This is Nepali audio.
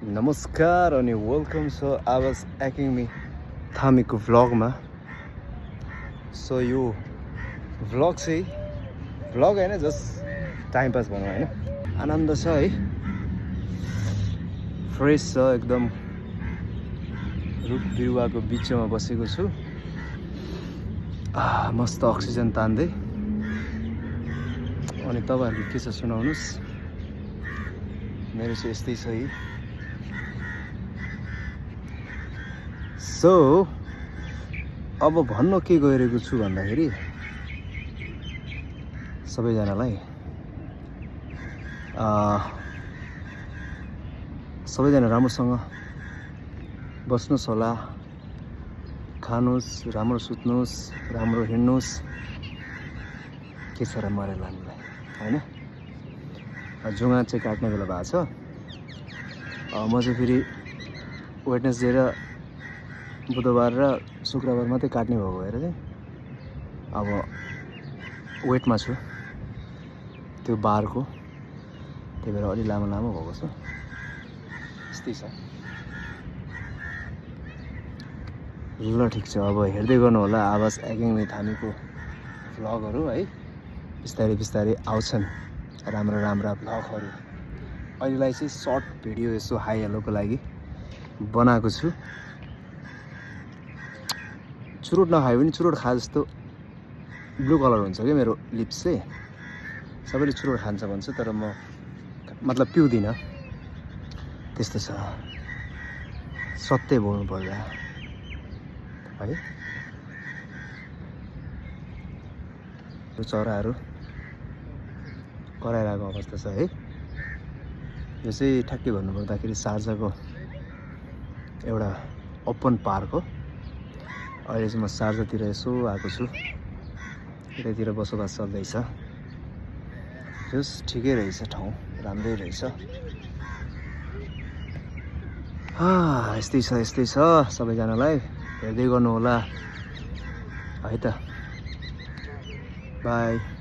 नमस्कार अनि welcome so I was acting मी थामीको भ्लगमा। सो यो भ्लग चाहिँ भ्लग होइन, जस्ट टाइम पास भनौँ होइन। आनन्द छ है, फ्रेस छ एकदम। रुख बिरुवाको बिचमा बसेको छु, मस्त अक्सिजन तान्दै। अनि तपाईँहरूको के छ सुनाउनुहोस्। मेरो चाहिँ यस्तै छ है। सो अब भन्न के गइरहेको छु भन्दाखेरि सबैजनालाई सबैजना राम्रोसँग बस्नुहोस् होला, खानुहोस्, राम्रो सुत्नुहोस्, राम्रो हिँड्नुहोस्। के छ र मरेर लानुलाई होइन। जुङ्गा चाहिँ काट्ने बेला भएको छ। म चाहिँ फेरि वेडनेसडे र बुधबार र शुक्रबार मात्रै काट्ने भएको भएर चाहिँ अब वेटमा छु त्यो बारको, त्यही भएर अलि लामो लामो भएको छ। यस्तै छ। ल ठिक छ, अब हेर्दै गर्नु होला आवाज एक्टिङ थामीको भ्लगहरू है। बिस्तारै बिस्तारै आउँछन् राम्रा राम्रा भ्लगहरू। अहिलेलाई चाहिँ सर्ट भिडियो यसो हाई हेलोको लागि बनाएको छु। चुरोट नखायो भने चुरोट खा जस्तो ब्लू कलर हुन्छ क्या मेरो लिप्स चाहिँ। सबैले चुरोट खान्छ भन्छ, तर म मतलब पिउँदिनँ। त्यस्तो छ सत्य बोल्नु पर्दा है। यो चराहरू कराइरहेको अवस्था छ है। यो चाहिँ ठ्याक्कै भन्नुपर्दाखेरि सार्जाको एउटा ओपन पार्क हो। अहिले चाहिँ म सार्जातिर यसो आएको छु, यतैतिर बसोबास चल्दैछ। जस ठिकै रहेछ, ठाउँ राम्रै रहेछ। यस्तै छ यस्तै छ। सबैजनालाई हेर्दै गर्नु होला है त। बाई।